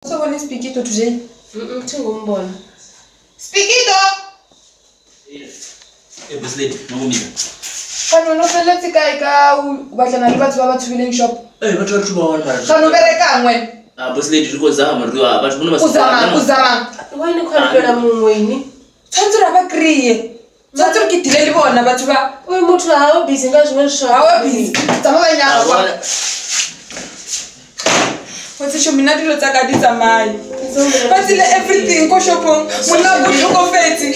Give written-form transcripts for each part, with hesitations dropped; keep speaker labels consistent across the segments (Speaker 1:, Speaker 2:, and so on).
Speaker 1: So vhone Spikito today?
Speaker 2: Thi ngo mubona.
Speaker 1: Spikito!
Speaker 3: Eh, boss lady, makumila.
Speaker 1: Fane o no felletse kae ka o batlana le batho ba ba tshubileng shop?
Speaker 3: Eh, batho ba thuba hone mara.
Speaker 1: Fane o berekang wena?
Speaker 3: Ah, boss lady, ri khou zama ri ah, batho vhone vha
Speaker 1: O zamang, o zamang.
Speaker 2: Why ni khou alifhela muṅwe ini?
Speaker 1: Tshwanetse ra ba kry-e. Tshwanetse re ke dile le bona batho ba.
Speaker 2: Uyu muthu hawe busy nga zwiṅwe zwithu.
Speaker 1: Ga wa busy. Tsamaya ba nyaka kwa. Go tsesho mina dilo tsa ka di tsamaye. Ba tsile everything ko shopong. Monna o tlhokofetse.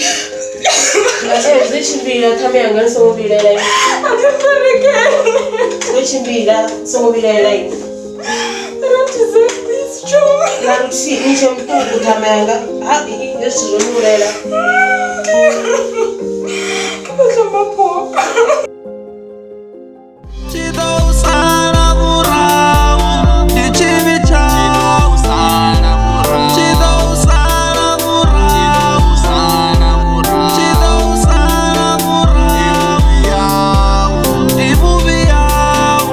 Speaker 2: Zwi ḓo tshimbila ṱhama yanga ni songo vhilaela ini.
Speaker 1: A ke mmerekele.
Speaker 2: Zwi ḓo tshimbila ni songo vhilaela ini.
Speaker 1: I don't deserve this job.
Speaker 2: Na luthihi ni tshe muṱuku ṱhama yanga. Ha hezwi zwithu zwo ni vhulaela.
Speaker 1: Ke batla maphoka.
Speaker 4: Tshi ḓo u sala murahu ndi tshivhi tshau. Tshi ḓo u sala murahu. Tshi ḓo u sala murahu ndi vhuvhi hau.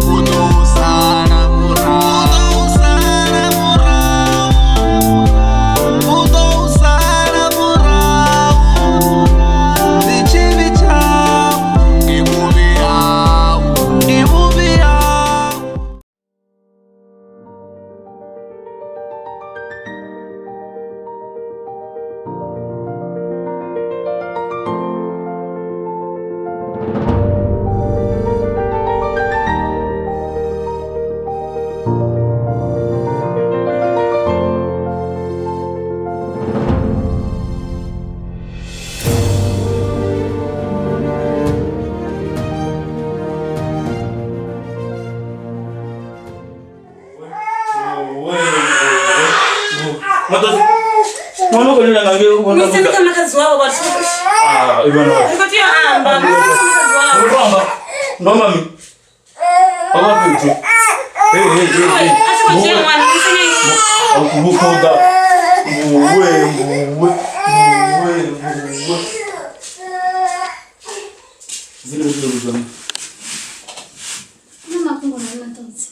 Speaker 4: U ḓo u sala murahu. U ḓo u sala murahu. U ḓo u sala murahu ndi tshivhi tshau. Ndi vhuvhi hau. Ndi vhuvhi hau.
Speaker 3: Matosi. Mwana ko lila ngange u vhona.
Speaker 5: Musi ndi kha mukhadzi wavho vhathu.
Speaker 3: Ah, ibana.
Speaker 5: Ndi khou tea u amba. Musi ndi kha mukhadzi wavho.
Speaker 3: Ndo amba. Ndo amba mi. Amba fhethu. Hey, hey, hey, hey.
Speaker 5: A tshi khou dzhia ṅwana musi ni.
Speaker 3: Vhukhuda. Mbuwe, mbuwe, mbuwe, mbuwe. Zile zile zile.
Speaker 6: Na mafhungo na maṱodzi.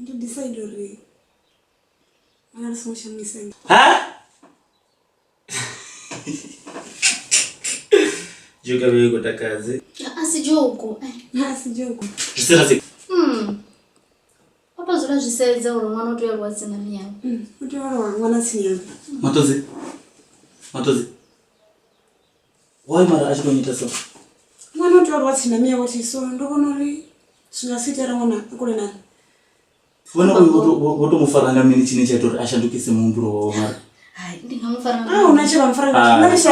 Speaker 7: Ndo decide uri ṅwana ri songo tsha muisa
Speaker 3: Ha? Joka vhe ko takadze.
Speaker 6: A si joke.
Speaker 7: A si joke.
Speaker 3: Zwi serious.
Speaker 6: O tou dzula zwi sedza uri ṅwana u tea u aluwa tsini na miyawe.
Speaker 7: U tea u aluwa ṅwana tsini yanga.
Speaker 3: Matodzi. Matodzi. Why mara a tshi khou nyita so?
Speaker 7: Ṅwana u tea u aluwa tsini na miyawe thi so ndo vhona uri zwi nga si ite uri ṅwana a kule na nṋe.
Speaker 3: Wena uyu wo to mu fara nga mini tshine tsha ita uri a shandukise muhumbulo wawe mara?
Speaker 6: Hai, ndi nga mu fara nga.
Speaker 7: A huna tshe vha mfara nga na tshe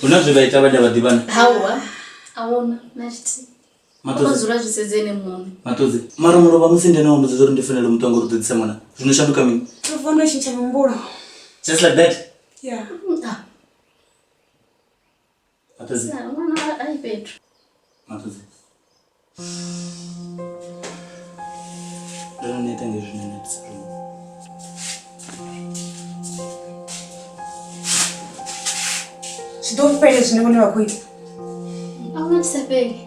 Speaker 3: Hu na zwe vha ita vhane vha ḓivhana.
Speaker 6: Hawa. A huna na tshithihi. O tou
Speaker 3: Matodzi.
Speaker 6: dzula zwi sedza ene muṋe.
Speaker 3: Matodzi. Mara mulovha musi ndi ene wa mbudza uri ndi fanela u muṱwa ngori u ḓo ḓisa ṅwana. Zwino shanduka mini?
Speaker 7: Ndo vuwa ndo tshintsha muhumbulo.
Speaker 3: Just like that.
Speaker 7: Yeah.
Speaker 6: Ah,
Speaker 3: Matodzi.
Speaker 6: sa ṅwana a yi fhethu.
Speaker 3: Matodzi. Ndo no neta ngezwi zwine nda ita zwone.
Speaker 7: Zwi ḓo fhela zwine vhone vha khou ita.
Speaker 6: A huna tshi sa fheli.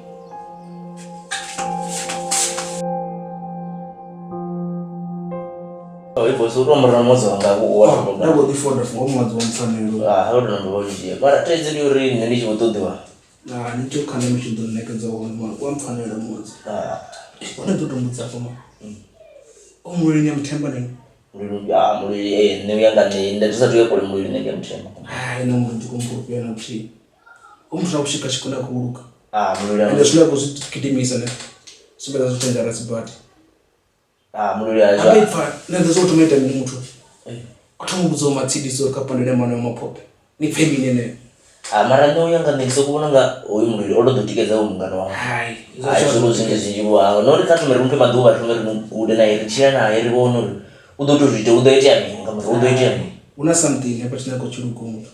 Speaker 3: Boss u to murena mudzi wanga u wa
Speaker 8: nda vho ḓi foda for ṅwadzi wa mpfanelo.
Speaker 3: Ah, ho no ndo dzhia. Mara thaidzo ndi uri nṋe ndi tshi vho ṱoḓiwa.
Speaker 8: Ah, ni tea u khanda mutshi ḓo ṋekedza wone mara u a mpfanela muṅwadzi.
Speaker 3: Ah,
Speaker 8: Hone ḓo to mbudza afho ma. O mulweli ni a muthemba nini?
Speaker 3: mulweli ah mulweli eh nṋe uya nga nṋe nda ndi sathu ya kule mulweli nṋe ndi a muthemba.
Speaker 8: Hai na mulweli ndi khou mufhulufhela na luthihi. O muthu na vhushika tshikona a khou luka.
Speaker 3: Ah mulweli
Speaker 8: Ende zwine a khou zwi gidimisa ne sumbedza zwi dangerous badi.
Speaker 3: Ah mulweli a
Speaker 8: Anga ipfa nṋe ndo zwo thoma ita mini muthu. O thoma u vhudza matsidiso uri kha pandele mwana wa maphophe. Ni pfe mini eneyo?
Speaker 3: Ah mara nṋe uya nga nṋe ndi soko vhona nga hoyu mulweli o to ḓo tikedza hoyu mungana wawe.
Speaker 8: Hai,
Speaker 3: Hai zwo zwinzhi zwinzhi vho hawe. Nori kha thome ri muphe maḓuvha ri thome ri mu gude naye ri tshila naye ri vhone uri u ḓo to zwi ita u ḓo itea mini nga murahu u ḓo itea mini.
Speaker 8: Hu na something hafha tshine a khou tshi luga muthu.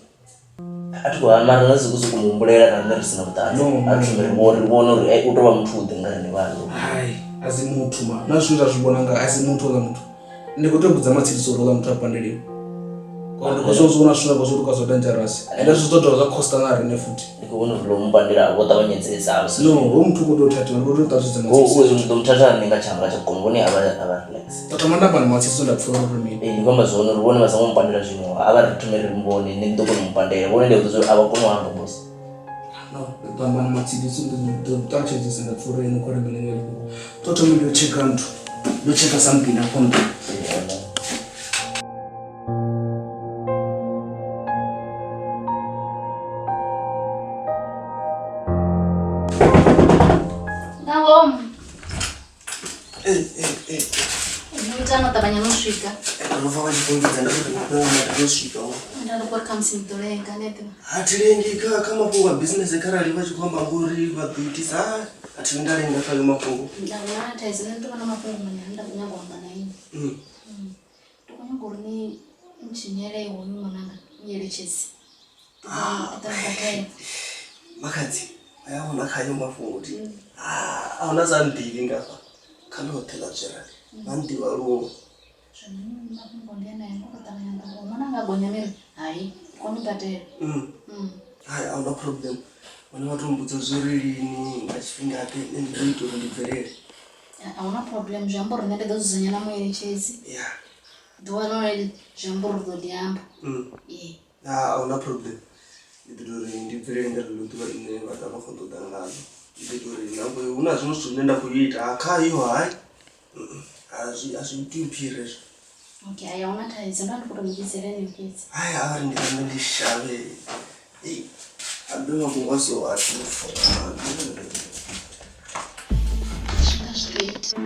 Speaker 3: A thi khou hana mara nṋe soko soko mu humbulela na nṋe ri si na vhuṱanzi.
Speaker 8: No,
Speaker 3: A ri thome ri vhone ri vhone uri u tou vha muthu ḓe nga riṋe vhaṋe.
Speaker 8: Hai, a si muthu ma. Na zwine nda zwi vhona nga a si muthu oḽa muthu. Ndi khou tea u vhudza matshidiso uri oḽa muthu a pandeliwe. Ngori ndi khou zwi vhona zwine zwa khou zwa dangerous. Ende zwi ḓo dovha zwa costa na riṋe futhi.
Speaker 3: Ndi khou vhona uri ḽo mubandela vho ṱavhanyedzesa.
Speaker 8: No, hoyu muthu u khou tea u thathiwa, ndi khou tea u ṱalutshedza
Speaker 3: Matshidiso. Uyu ḓo muthatha nṋe nga tshanga tsha vhukuma, vhone a vha relax.
Speaker 8: Ḓo thoma nda amba na Matshidiso nda pfha uri mini.
Speaker 3: Ee, ndi khou amba zwone uri vhone vha songo mupandela zwino, a vha ri thome ri muvhone, nṋe ndi ḓo kona u mupandela. Vhone ndi a vhudza uri a vha koni u amba boss.
Speaker 8: No, ndi ḓo amba na Matshidiso ndi ḓo ṱalutshedzisa nda pfha uri ene u khou ri mini nga heḽi fhungo. Ḓo thoma ndi yo tsheka nthu, ndo tsheka something afho nṱha.
Speaker 6: Nga ngomu. Ni ita no ṱavhanya no swika.
Speaker 9: Ndo pfa vha tshi khou mmbudza nda uri ndo swika.
Speaker 6: Nda ri khou ri khamusi ni ḓo lenga ni a ḓivha.
Speaker 9: A thi lengi kha mafhungo a business kharali vha tshi khou amba ngori vha ḓo itisa a thi nda lenga khayo mafhungo.
Speaker 6: Nda vhona thaidzo nṋe ndi tou vha na mafhungo manzhi ane nda khou nyaga u amba na inwi. Ndi khou nyaga uri ni ntshinyele hoyu ṅwananga nyeletshedzi. Ndi ḓo badela.
Speaker 9: Makhadzi a ya vhona khayo mafhungo thi. A huna sa nḓivhi ngafha kha ḽoṱhe ḽa Dzwerani. Vha nḓivha luṅwe.
Speaker 6: Zwino mafhungo ndi anaya ndo tou ṱavhanya nda uri ṅwananga a gonya miri hai ndi kone u badela.
Speaker 9: Hai a huna problem. Vhone vha tou mmbudza zwori lini nga tshifhingaḓe nṋe ndi ḓo ita uri ndi bvelele.
Speaker 6: A huna problem zwi amba uri nṋe ndi ḓo dzudzanya na mueletshedzi. Ḓuvha ḽone zwi amba uri ri ḓo ḓi amba. Ee.
Speaker 9: A huna problem. Ndi ḓo ita uri ndi bvelele nga ḽeḽo ḓuvha ḽine vha ḓa vha khou ṱoḓa ngaḽo. Ndi ḓo ita uri nangwe hu na zwiṅwe zwithu zwine nda khou ita khayo hai a zwi itiwi phiri hezwo.
Speaker 6: Okay, hai a huna thaidzo ndo vha ndi khou tou ni vhidzela ene fhedzi.
Speaker 9: Hai a ri ndi nambe ndi shavhe. Ei ambe mafhungo a so a thi
Speaker 6: Zwi nga zwi ḓo ita.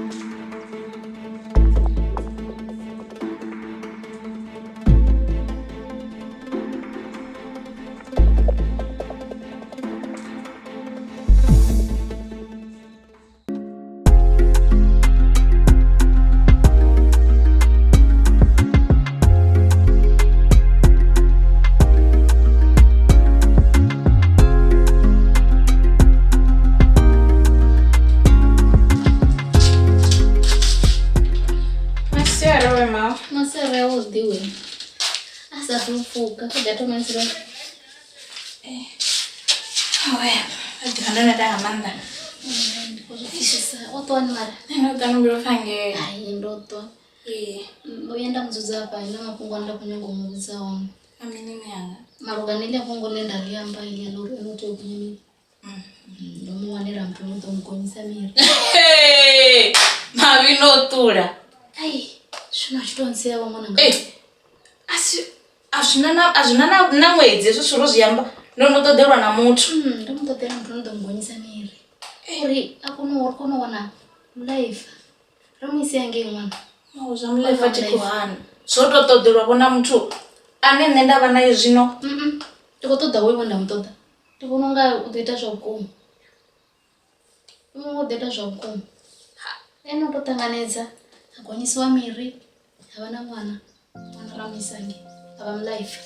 Speaker 6: Asathu pfuka kha ḓi thoma nzira.
Speaker 5: Awe, ḓivha ndo neta nga maanḓa.
Speaker 6: Ndi khou zwi pfesesa. O ṱuwa ni mara?
Speaker 5: Nṋe ndo ṱwa no vhuya u pfa ngei.
Speaker 6: Hai ndo ṱwa.
Speaker 5: Ee.
Speaker 6: Ndo vhuya nda mudzudza hafha na mafhungo ane nda khou nyanga u mu vhudza one.
Speaker 5: A mini mianga?
Speaker 6: Malugana na heḽia fhungo ḽe nda ḽi amba heḽia ḽa uri ene u tea u gonya miri. Ndo mu wanela muthu ono ḓo mu gonyisa miri.
Speaker 5: Mavhi no ṱula.
Speaker 6: Ai, zwino a tshi to ntsia vho ṅwananga.
Speaker 5: Asi a zwina na ṅwedzi hezwo zwithu ro zwi amba ndo no ṱoḓelwa na muthu.
Speaker 6: Ndo mu ṱoḓela muthu ono ḓo mu gonyisa miri. Uri a kone u ri kone u wana muḽaifa. Ri mu ise hangei ṅwana.
Speaker 5: Mawo zwa muḽaifa thi khou hana. Zwo to ṱoḓelwa vhona muthu ane nṋe nda vha naye zwino.
Speaker 6: Ndi khou ṱoḓa hoyu we nda mu ṱoḓa. Ndi vhona unga u ḓo ita zwa vhukuma. U ḓo ita zwa vhukuma. Ene u to ṱanganedza a gonyisiwa miri a vha na ṅwana. Ṅwana ra mu isa hangei a vha muḽaifa.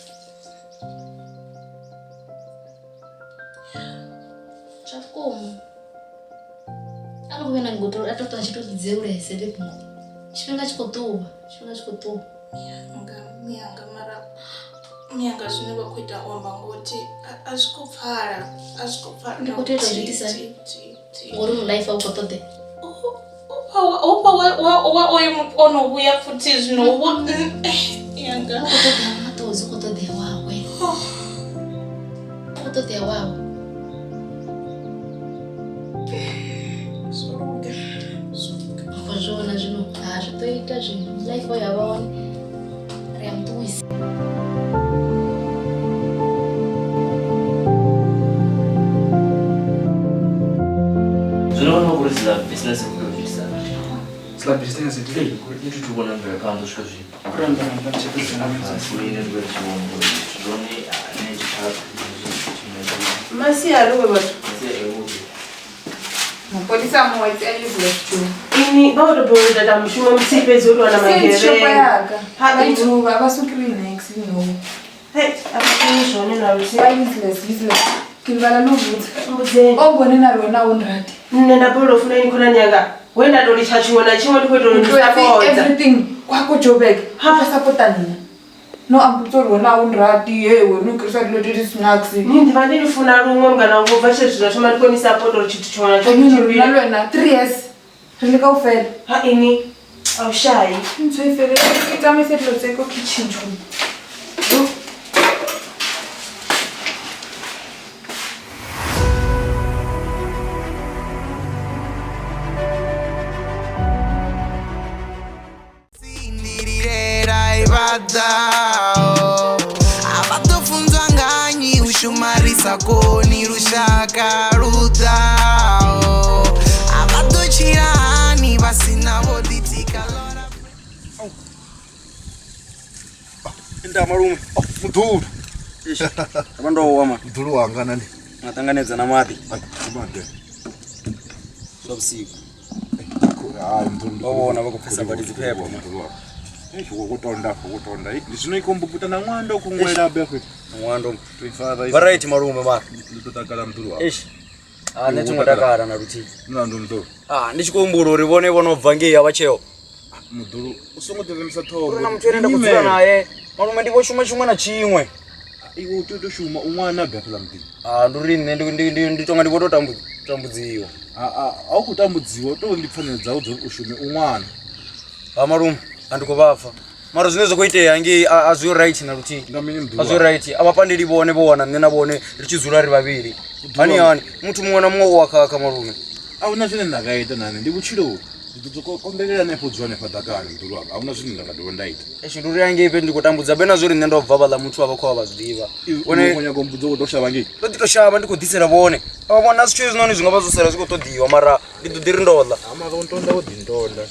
Speaker 6: Zwa vhukuma. A ri vhuye na ngoto a to ṱwa a tshi to ḓi dzeulesa heḽi fhungo. Tshifhinga tshi khou ṱuwa, tshifhinga tshi khou ṱuwa.
Speaker 5: Mianga mara mianga zwine vha khou ita u amba ngoti a zwi khou pfala, a zwi khou pfala.
Speaker 6: Ndi khou tea u ita zwi itisa ngori muḽaifa u khou ṱoḓea.
Speaker 5: Hufha wa oyo muthu ono vhuya futhi zwino vho yanga.
Speaker 6: U khou ṱoḓea maṱodzi, u khou ṱoḓea wawe. U khou ṱoḓea wawe.
Speaker 5: Zwo luga.
Speaker 6: U khou zwi vhona zwino ha zwi ḓo ita zwino muḽaifa uyo a vha hone ri a muṱuwisa.
Speaker 3: Zwino vhona uri sila business u tou itisa.
Speaker 8: Sila business ndi
Speaker 3: Ndi thu vhona mvelaphanḓa u swika zwino.
Speaker 8: Kuramba ramba tshepedza.
Speaker 3: Sine ndi tshi vhona uri zwone ane tshitshavha
Speaker 2: Masiari we vhathu.
Speaker 1: Mapholisa a muṅwe a useless too.
Speaker 2: Ini vha u tou ita mushumo muthihi fhedzi u tou wana
Speaker 1: Since shopo
Speaker 2: magevhenga.
Speaker 1: yaka. Vha ithuva vha sukiri next no.
Speaker 2: Hey, a vha shumi zwone na luthihi.
Speaker 1: Vha useless useless. Ke lebala le ho botsa.
Speaker 2: Mbudzeni.
Speaker 1: O bone na rona o nrate.
Speaker 2: Nṋe nda balelwa u funa ini khonani yanga. We nda to litsha tshiṅwe na tshiṅwe ndi khou itela uri ndi
Speaker 1: Tlohetse
Speaker 2: sapota.
Speaker 1: everything kwa ko Joburg. Ha ba sapota nna. No a mpotsa uri wena a wu ni rati he wena u kirisa dilo tse di snacks.
Speaker 2: Ni ndi vha ndi ni funa luṅwe mngana wanga ubva tshezwi zwa thoma ndi khou ni support uri tshithu tshiṅwe na tshiṅwe
Speaker 1: tshi tshimbile. Le wena 3 years re le kaofela.
Speaker 2: Ha ini a u shayi.
Speaker 1: Ntho e fele ke tsamaise dilo tse ko kitchen tšhomi.
Speaker 4: A vha ḓo funzwa nga nnyi u shuma ri sa koni lushaka lu ḓaho a vha ḓo tshila hani vha sina vho ḓitika ḽora.
Speaker 10: Nda malume
Speaker 11: muḓulu
Speaker 10: vha ndo wa ma
Speaker 11: muḓulu wanga nani
Speaker 10: na ṱanganedza na maḓi
Speaker 11: maḓi
Speaker 10: zwa vhusiku
Speaker 11: hayi muḓulu
Speaker 10: vha vhona vha khou pfesa badi dziphepho
Speaker 11: muḓulu wanga kutonda kutonda ndi zwino ikombuputa na ṅwando kungwela be fhethu
Speaker 10: ṅwando vha right malume mara
Speaker 11: ndi ḓo takala muḓulu wanga
Speaker 10: eish a nṋe thi ngo takala na luthihi
Speaker 11: mulandu muḓulu
Speaker 10: ah ndi tshi khou humbula uri vhone vho no bva ngei a vha tsheo
Speaker 11: muḓulu u songo ḓivhemisa ṱhoho
Speaker 10: na muthu ane nda khou dzula naye malume ndi vho shuma tshiṅwe na tshiṅwe
Speaker 11: iwe u tea u tou shuma u ṅwana be hafhaḽa muḓini
Speaker 10: ah ndi uri nṋe ndi tonga ndi vho tou tambudziwa
Speaker 11: a u khou tambudziwa u tou ndi pfanelo dzau dzo u shume u ṅwana
Speaker 10: ha malume a ndi khou vha pfa mara zwine zwa khou itea ngei a zwi right na luthihi a zwi right a vha pandeli vhone vho wana nṋe na vhone ri tshi dzula ri vhavhili hani hani muthu muṅwe na muṅwe u a khakha malume
Speaker 11: a huna zwine nda nga ita nane ndi vhutshilo ndi ḓo konḓelela hanefho dzula hanefha ḓakani muḓulu wanga a huna zwine nda nga dovha nda ita
Speaker 10: esho ndi uri angei fhethu ndi khou tambudza be na zwo ri nṋe ndo bva vhaḽa muthu a vha khou vha zwi ḓivha
Speaker 11: vhone u nyaga u mbudza u khou tou shavha ngei
Speaker 10: ndo ḓi tou shavha ndi khou ḓisela vhone a vhona zwithu hezwinoni zwi nga vha zwo sala zwi khou ṱoḓiwa mara ndi ḓo ḓi ri ndo ḽa
Speaker 11: mara u ntonda wo ḓi ntonda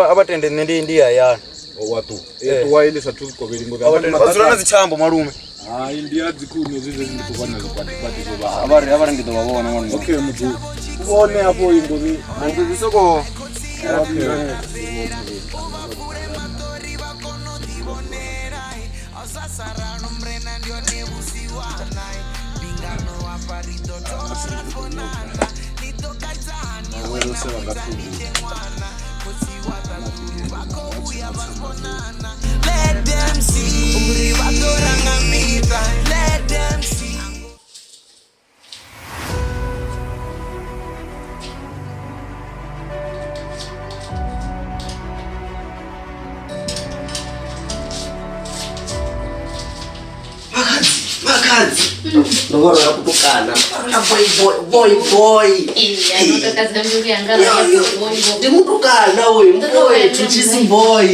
Speaker 10: a vha tende nṋe ndi hayani
Speaker 11: wa ṱuwa ṱuwa ili sa thu kovheli ngori
Speaker 10: vha dzula na dzithambo malume
Speaker 11: hai ndi a dzikhuni hezwi zwezwi ndi khou vhona zwikwatikwati zwo vha
Speaker 10: a vha ri ndi ḓo vha vhona ṅwana
Speaker 11: okay mudzulu u vhone hafho ngori
Speaker 10: ndi soko
Speaker 4: Let them see. Uri vha ḓo ranga miṱa. Let them see.
Speaker 9: Makhadzi ndo vhona nga kutukana boy boy boy boy ndi mutukana uyu boy tuchisi boy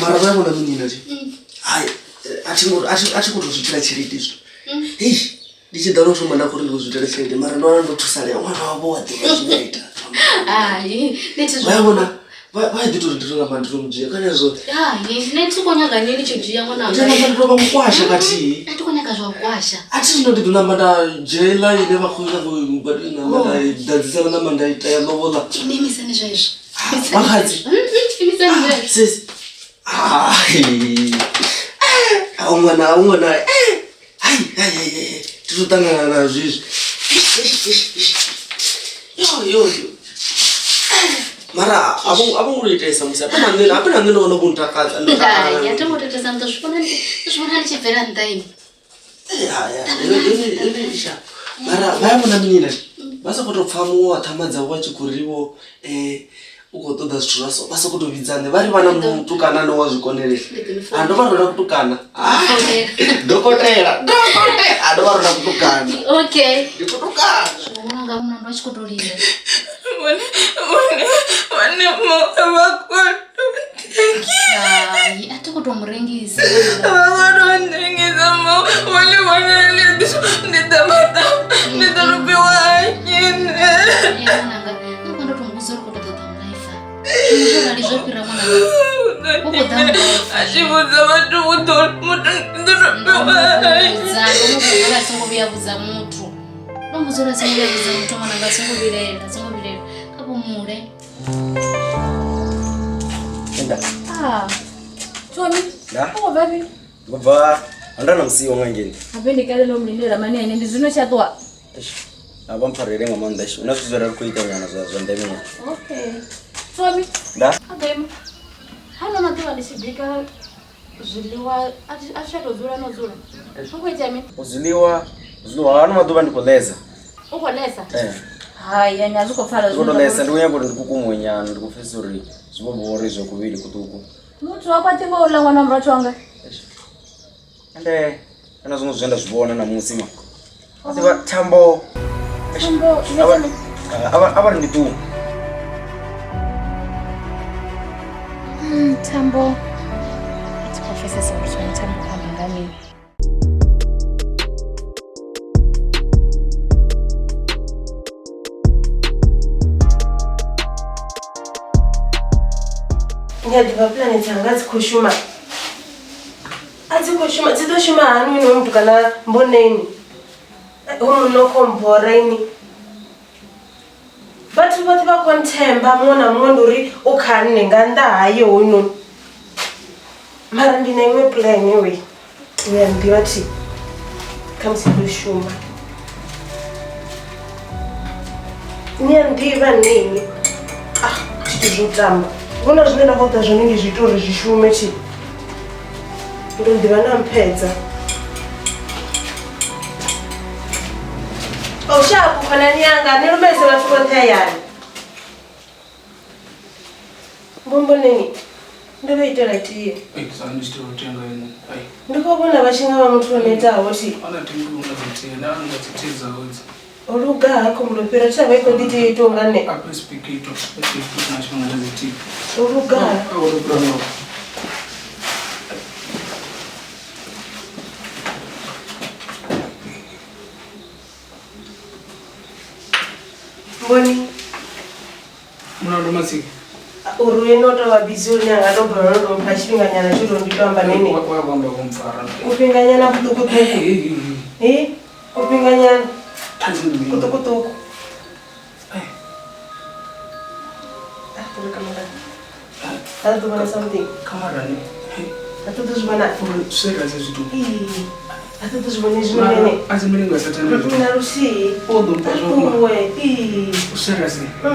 Speaker 9: mara vha vhona mini na thi hai a thi a thi khou tou zwi itela tshelede izwo hei ndi tshi ḓa lwo thoma nda khou ri ndi khou zwi itela tshelede mara ndo wana ndo thusalea ṅwana wavho wa ḓivha zwine a ita vha vhona vha ḓi tori ndi to namba ndi to mudzhia kana zwoṱhe
Speaker 6: Hai, nṋe thi khou nyaga nini tshi dzhia ṅwana
Speaker 9: ndi namba ndi to vha mukwasha khathihi
Speaker 6: A thi khou nyaga zwa vhukwasha.
Speaker 9: a thi zwino ndi ḓo namba nda dzhia ine vha khou nyaga u badela namba nda ḓadzisela namba nda ita ya lobola
Speaker 6: Imi imisani zwezwo.
Speaker 9: Makhadzi.
Speaker 6: Imisani zwezwo.
Speaker 9: Sesi. Hai. A ṅwana a ṅwana. Hai hai hai hai. Thi to ṱangana na zwizwi. Yo yo yo. Mara a vho a vho ngo itesa musi ape na nṋe ape na nṋe ndo vhona vho ntakadza ndo
Speaker 6: Hai, a
Speaker 9: takala.
Speaker 6: thi ngo tetesa ni ḓo zwi vhona ndi zwi vhona ndi tshi bvela nnḓa ini.
Speaker 9: Mara vha ya vhona mini na vha sokou tou pfha muṅwe wa ṱhama dzavho vha tshi khou ri vho u khou ṱoḓa zwithu zwa so vha sokou tou vhidza nṋe vha ri vha na mutukana ane wa zwi konelela a ndo vha rwela kutukana dokotela dokotela a ndo vha rwela kutukana
Speaker 6: Okay.
Speaker 9: ndi kutukana
Speaker 6: Zwino ṅwananga vhona ndo a tshi khou tou lila.
Speaker 1: Vhone vhone vhone vha khou
Speaker 6: Hai, a thi khou tou mu rengisa.
Speaker 1: vha khou tou nthengisa mo vhone vhone ndi ḓa maḓa ndi ḓo lufhiwa nnyi nṋe.
Speaker 6: Eh, ṅwananga, nṋe khou ndo tou muvhudza uri khou tou ṱoḓa muḽaifa. Zwino zwo rali zwo fhira ṅwananga. U khou ḓa muḽaifa.
Speaker 1: A tshi vhudza vhathu u ḓo muthu ndi ḓo lufhiwa
Speaker 6: Vhudza, ndo mu vhudza uri a songo vhuya a vhudza muthu. Ndo mu vhudza uri a songo vhuya a vhudza muthu ṅwananga a songo vhilaela, a songo vhilaela. Kha fhumule.
Speaker 3: Enda.
Speaker 12: Ah. Tommy.
Speaker 3: Nda?
Speaker 12: U khou bvafhi?
Speaker 3: Ndi khou bva handa na musiwo nga ngeni.
Speaker 12: Habe ndi kale ndo mu lindela mani ene ndi zwino tsha ṱuwa.
Speaker 3: A vha mpfarele nga maanḓa eish. Hu na zwithu zwe ra ri khou ita nyana zwa zwa ndeme nyana.
Speaker 12: Okay. Tommy.
Speaker 3: Nda?
Speaker 12: A ḓo ima. Hano maḓuvha ndi tshi bika zwiḽiwa a tshi tsha tou dzula no dzula. Hu khou itea mini?
Speaker 10: Zwiḽiwa zwiḽiwa hano maḓuvha ndi khou ḽesa.
Speaker 12: U khou ḽesa?
Speaker 10: Eh.
Speaker 12: Hai, ene a zwi khou pfala
Speaker 10: Ndi khou tou
Speaker 12: zwine
Speaker 10: ḽesa ndi khou nyaga uri ndi kukumuwe nyana ndi khou pfesesa uri zwi vho bora izwo kuvhili kuṱuku.
Speaker 12: Muthu wa kwaṱi ngo uḽa ṅwana wa murathu wanga.
Speaker 10: Ende kana zwiṅwe zwe nda zwi vhona ṋamusi ma. A ḓivha thambo.
Speaker 12: Thambo
Speaker 10: A vha ri ndi ṱuwe.
Speaker 12: Thambo a thi khou pfesesa uri zwone thambo khou amba nga mini.
Speaker 2: Ndi a ḓivha pulane dzanga dzi khou shuma a dzi khou shuma dzi ḓo shuma hani hoyu mutukana mboneni hu munna u khou mbora ini vhathu vhoṱhe vha khou nthemba muṅwe na muṅwe ndi uri u kha nṋe nga nnḓa haye hoyunoni mara ndi na iṅwe pulane we ni a nḓivha thi khamusi ḓo shuma ni a nḓivha nini ah zwithu zwo tamba vhona zwine nda khou ḓa zwone ndi zwi ita uri zwi shume thi ndo ḓivha na mphedza o shapu khonani yanga ni lumelise vhathu vhoṱhe hayani mbomboneni ndo vha itela tie ndi khou vhona vha tshi nga vha muthu o netaho thi o luga ha khombo fhira thi avha i khou ḓi tea ita unga nṋe o luga mboni
Speaker 8: Mulandu Matsiki.
Speaker 2: Uri uye no tou vha bizi lune a nga tou balelwa u tou mpha tshifhinganyana tsho tou ndi tou amba nene.
Speaker 8: Wa vho amba vho mpfara.
Speaker 2: Kufhinganyana kuṱukuṱuku. Eh, kufhinganyana kuṱukuṱuku. Ah, tori kamara. A ḓo vhona something.
Speaker 8: Kamara ni.
Speaker 2: A ṱoḓi zwi vhona.
Speaker 8: Uri serious zwithu.
Speaker 2: A ṱoḓi zwi vhone zwino nene.
Speaker 8: A dzi milingo ya sathane.
Speaker 2: Na luthihi.
Speaker 8: O ḓo mpha zwo kuma.
Speaker 2: Ṱuwe. Ii.
Speaker 8: Serious.
Speaker 2: A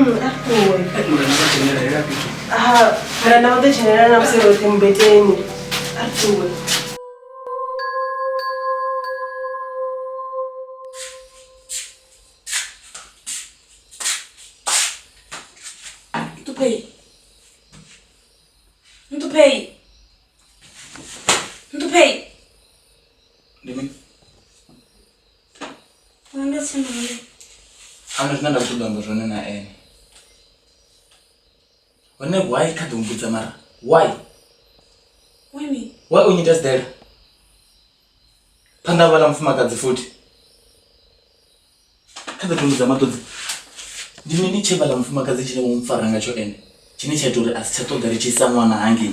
Speaker 2: ṱuwe.
Speaker 8: Murena vha dzhenela hela fhethu.
Speaker 2: Ah, murena vha ḓo dzhenelela na musi roṱhe mmbeteni. A ṱuwe.
Speaker 7: Ntupei. Ntupei. Ntupei.
Speaker 8: Ndi mini?
Speaker 7: Ndo tsini.
Speaker 8: Ano zwine nda khou ṱoḓa amba zwone na ene. Hone why kha ḓo mbudza mara? Why?
Speaker 7: Why me?
Speaker 8: Why u nyita siḓela? Phanḓa ha vhaḽa mufumakadzi futhi. Kha ḓo tumbudza maṱodzi. Ndi mini tshe vhaḽa mufumakadzi tshine vho mpfara ngatsho ene? Tshine tsha ita uri a si tsha ṱoḓa ri tshi isa ṅwana hangei.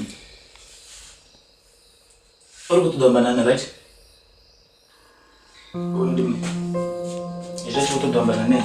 Speaker 8: O ri khou ṱoḓa amba na nṋe right? Uri ndi mini? Hezwi a tshi khou ṱoḓa amba na nṋe.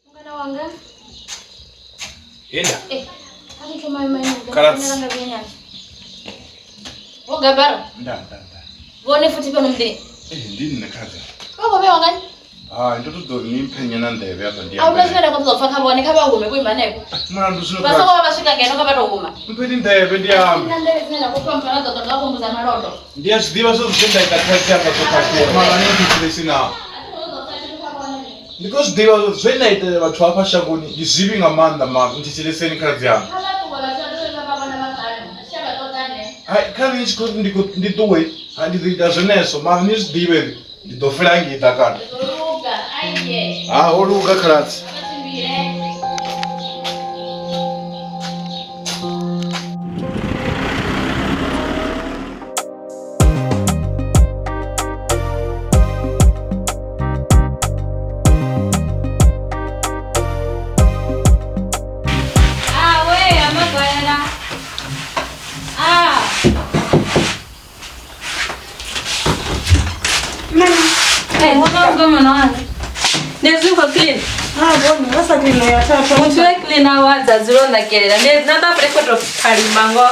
Speaker 12: Mungana wanga.
Speaker 11: Enda.
Speaker 12: Eh, a thi thoma ima ina.
Speaker 11: Kalatsi.
Speaker 12: Vho Gabara,
Speaker 11: Nda nda nda.
Speaker 12: vhone futhi fhano muḓini.
Speaker 11: Eh ndi nṋe khaza.
Speaker 12: Vha khou vhewa ngani?
Speaker 11: Hai ndo ṱoḓa uri ni mphe nyana nḓevhe hafha ndi
Speaker 12: A huna
Speaker 11: ambe.
Speaker 12: zwine nda khou ṱoḓa u pfa kha vhone, kha vha hume vho ima hanefho.
Speaker 11: Mulandu zwino
Speaker 12: Vha songo vha vha swika ngeno kha vha tou huma.
Speaker 11: Mphe ndi nḓevhe ndi ambe.
Speaker 12: Nna nḓevhe dzine nda khou pfa mpfa na ḓo ṱoḓa vha khou mbudza maloto.
Speaker 11: Ndi a zwi ḓivha zwo zwe nda ita khaladzi anga zwo khakhea mara ni thetshelesi na. Ndi khou zwi ḓivha zwo zwe nda itela vhathu hafha shangoni ndi zwivhi nga maanḓa mara nthetsheleseni khaladzi anga.
Speaker 12: Kha vha ṱuwe vhathu vha dovhe vha vha vhona vha fhano. A thi tsha vha ṱoḓa nṋe.
Speaker 11: Hai kha ni tshi khou ndi khou ndi ṱuwe ha ndi ḓo ita zwenezwo mara ni zwi ḓivhe ndi ḓo fela ngei ḓakani.
Speaker 12: Zwo luga, aiye.
Speaker 11: Ha ho luga khaladzi.
Speaker 12: Vha tshimbile. Wana wanga. Ndi zwi khou clean.
Speaker 2: Ha vhone vha sa clean ya thatha.
Speaker 12: Muthu wa clean a wa dza dzulo nakelela. Ndi na ḓa fere to phalima ngo.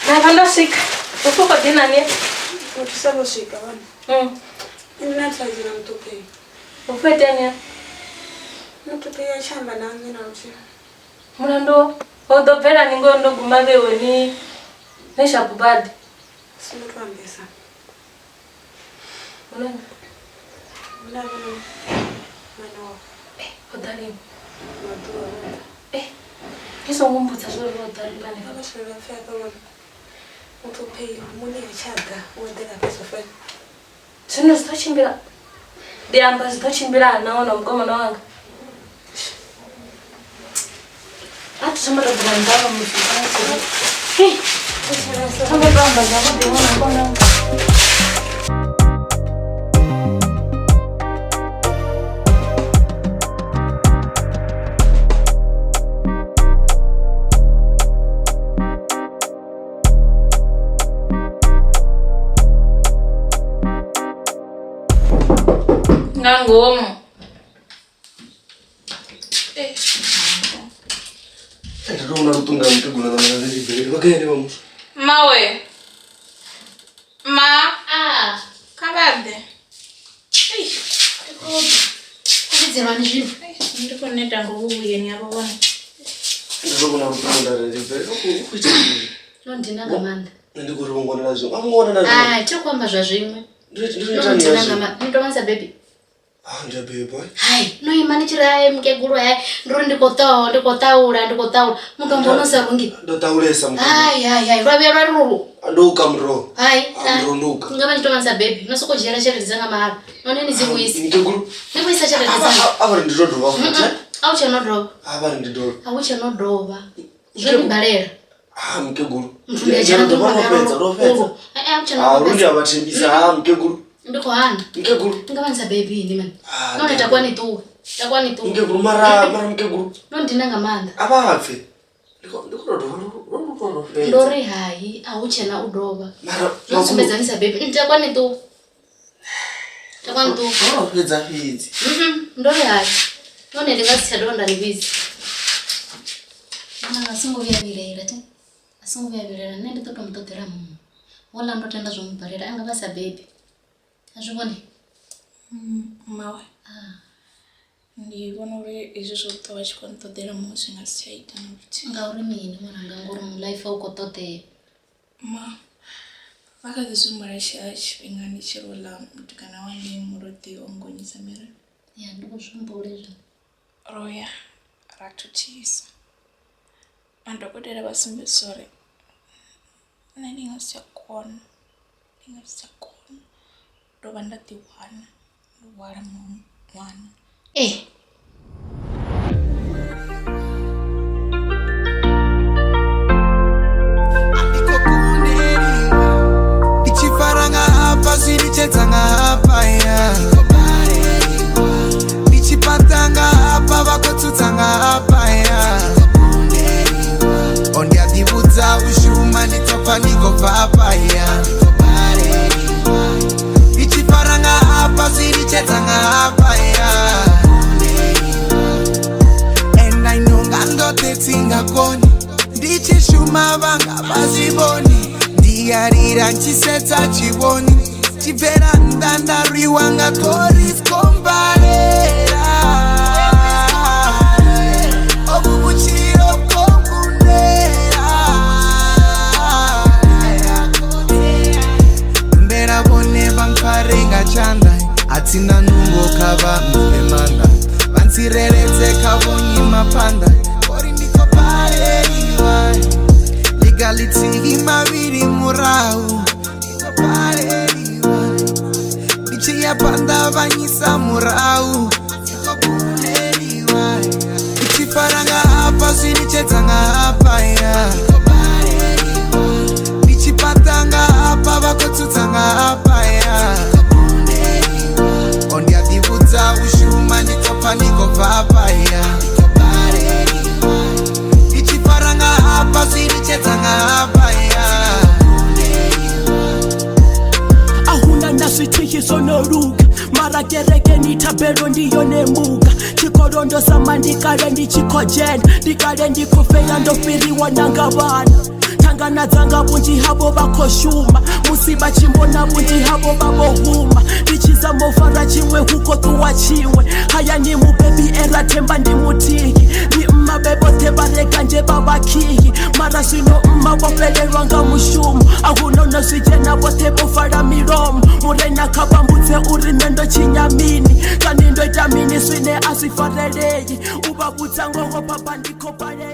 Speaker 12: Na vha ndo swika. U khou dina ni?
Speaker 7: Muthu sa vho swika vhone. Nṋe thaidzo na muṱuphei.
Speaker 12: U khou itani?
Speaker 7: Muṱuphei a tshi amba na nṋe na luthihi.
Speaker 12: Mulandu o ḓo bvela ni ngo ndo guma vhewe ni ni shapu badi.
Speaker 7: Si muthu ambesa.
Speaker 12: Mulandu.
Speaker 7: Muna vhona ṅwana wa.
Speaker 12: O ḓa lini?
Speaker 7: Maḓuvha.
Speaker 12: Ni songo mbudza zwo ri o ḓa lini hanefha.
Speaker 7: Vha swela pfi afha vhona. Muṱuphei muni a tshi a ḓa u eḓela afha sofani.
Speaker 12: Zwino zwi ḓo tshimbila. Ndi amba zwi ḓo tshimbila na ṅwana wa mukomana wanga. A thi thoma to bvela nnḓa vha muthu. Hey. Thoma to amba zwavhuḓi ṅwana wa mukomana wanga.
Speaker 5: Nga ngomu.
Speaker 9: Ndi tou vhona luṱunga mukegulu na ṋama ndi bvelele vha gai vha muswa.
Speaker 5: Mawe. Ma. Kha vha ḓe.
Speaker 6: Kuvhidzelwani zwino?
Speaker 5: Ndi khou neta ngo vhuyeni havho vhone.
Speaker 9: Ndi tou vhona luṱunga nda ri ndi bvelele u khou ita mini?
Speaker 6: No ndina nga maanḓa.
Speaker 9: Nṋe ndi khou ri vho ngonela zwiṅwe. A vho ngonela zwiṅwe.
Speaker 6: Hai, thi khou amba zwa zwiṅwe.
Speaker 9: Ndi
Speaker 6: No
Speaker 9: ita
Speaker 6: ndina
Speaker 9: ni
Speaker 6: nga maanḓa. Ni tou sa baby.
Speaker 9: Ah, ndi a beba.
Speaker 6: Hai, no ima ni tshi ri hai mukegulu hai, ndi uri ndi khou ṱoho, ndi khou ṱaula, ndi khou ṱaula. Mutombo no sa rungi.
Speaker 9: Ndo ṱaulesa mukegulu.
Speaker 6: Hai, hai, hai, lwa vhuya lwa lulu.
Speaker 9: Ndo uka muroho.
Speaker 6: Hai,
Speaker 9: Ah, muroho ndo uka.
Speaker 6: Nga vha ni tou sa baby, no sokou dzhiela tshelede dzanga mahala. Nahone ni dzi vhuise.
Speaker 9: Mukegulu.
Speaker 6: Ni vhuisa tshelede dzanga.
Speaker 9: A vha ri ndi tou dovha futhi.
Speaker 6: A u tshe no dovha.
Speaker 9: A vha ri ndi dovha.
Speaker 6: A u tshe no dovha. Zwo ni balela.
Speaker 9: Ah, mukegulu.
Speaker 6: Muthu ndi a dzhena
Speaker 9: Ndo dovha ro fhedza, ro fhedza.
Speaker 6: A u tshe no
Speaker 9: Ah, lu ndi
Speaker 6: fhedza.
Speaker 9: a vha thembisa ha mukegulu.
Speaker 6: Ndi khou hana.
Speaker 9: Mukegulu.
Speaker 6: Nga vha ni sa baby ini mani.
Speaker 9: Ah,
Speaker 6: Nahone takuwani ṱuwe. Takuwani ṱuwe.
Speaker 9: Mukegulu mara mara mukegulu.
Speaker 6: No ndina nga maanḓa.
Speaker 9: A vha pfe. Ndi khou tou dovha ro fhedza.
Speaker 6: Ndo ri hai, a hu tshena u dovha.
Speaker 9: Mara
Speaker 6: Zwo ntsumbedza ni sa baby. Takuwani ṱuwe. Takuwani ṱuwe.
Speaker 9: Ro fhedza fhedzi.
Speaker 6: Ndo ri hai. Nahone ndi nga si tsha dovha nda ni vhidza. Ṅwananga a songo vhuya vhilaela te. A songo vhuya vhilaela nṋe ndi ḓo tou mu ṱoḓela muṅwe. Houḽa ndo tenda zwo mu balela a nga vha sa baby. A zwi vhone?
Speaker 5: Mawe. Ndi vhona uri hezwi zwo ṱwa vha tshi khou nṱoḓela muṅwe zwi nga si tsha ita na luthihi.
Speaker 6: Ngauri mini ṅwananga ngori life a u khou ṱoḓea.
Speaker 5: Ma vha kha ḓi zwi humbula tshifhinga ndi tshi ri uḽa mutukana wa ngei Muloḓi o ngonyisa miri.
Speaker 6: Ya ndi khou zwi humbula hezwo.
Speaker 5: Ro ya ra thuthisa. Madokotela vha sumbedzisa uri nṋe ndi nga si tsha kona, ndi nga si tsha kona u dovha nda ḓi wana ndo hwala muṅwe ṅwana.
Speaker 4: Ndi tshi fara nga hafha zwi litshedza nga hafha ya. Ndi tshi fhaṱa nga hafha vha khou tsutsa nga hafha ya. O ndi a ḓivhudza u shuma ndi ṱopfa ndi khou bva hafha ya. Ndi tshi fara nga hafha zwi litshedza nga hafha ya. And I know nga ndoṱhe thi nga koni. Ndi tshi shuma vha nga vha zwi vhoni. Ndi a lila tshi sedza tshivhoni. Tshi bvela nnḓa nda rwiwa nga ṱhori zwikhombalela. Ovhu vhutshilo vho nkundela. Humbela vhone vha mpfare nga tshanḓa. A thina nungo kha vha mphe maanḓa. Vha ntsireledze kha vho nyima phanḓa. Uri ndi khou baleliwa. Ḽiga ḽithihi mavhili murahu. Ndi khou baleliwa. Ndi tshi ya phanḓa vha nyisa murahu. Ndi khou kuneliwa. Ndi tshi fara nga hafha zwi litshedza nga hafha ya. Ndi tshi fhaṱa nga hafha vha khou tsutsa nga hafha ya. O ndi a ḓivhudza u shuma ndi ṱopfa ndi khou bva hafha ya. Ndi tshi fara nga hafha zwi litshedza nga hafha ya.
Speaker 13: A huna na zwithu luthihi zwo no luga mara kerekeni thabelo ndi yone muga tshikolo ndo sama ndi kale ndi tshi khou dzhena ndi kale ndi khou feila ndo fhiriwa na nga vhana thangana dzanga vhunzhi havho vha khou shuma musi vha tshi mbona vhunzhi havho vha vho huma ndi tshi zama u fara tshiṅwe hu khou ṱuwa tshiṅwe hayani mubebi era themba ndi muthihi ndi mma vhe vhoṱhe vha re kanzhe vha vhakhihi mara zwino mma vho fhelelwa nga mushumo a hu no no zwi dzhena vhoṱhe vho vala milomo murena kha vha mbudze uri nṋe ndo tshinya mini kani ndo ita mini zwine a zwi farelei u vha vhudza ngoho papa ndi khou balelwa.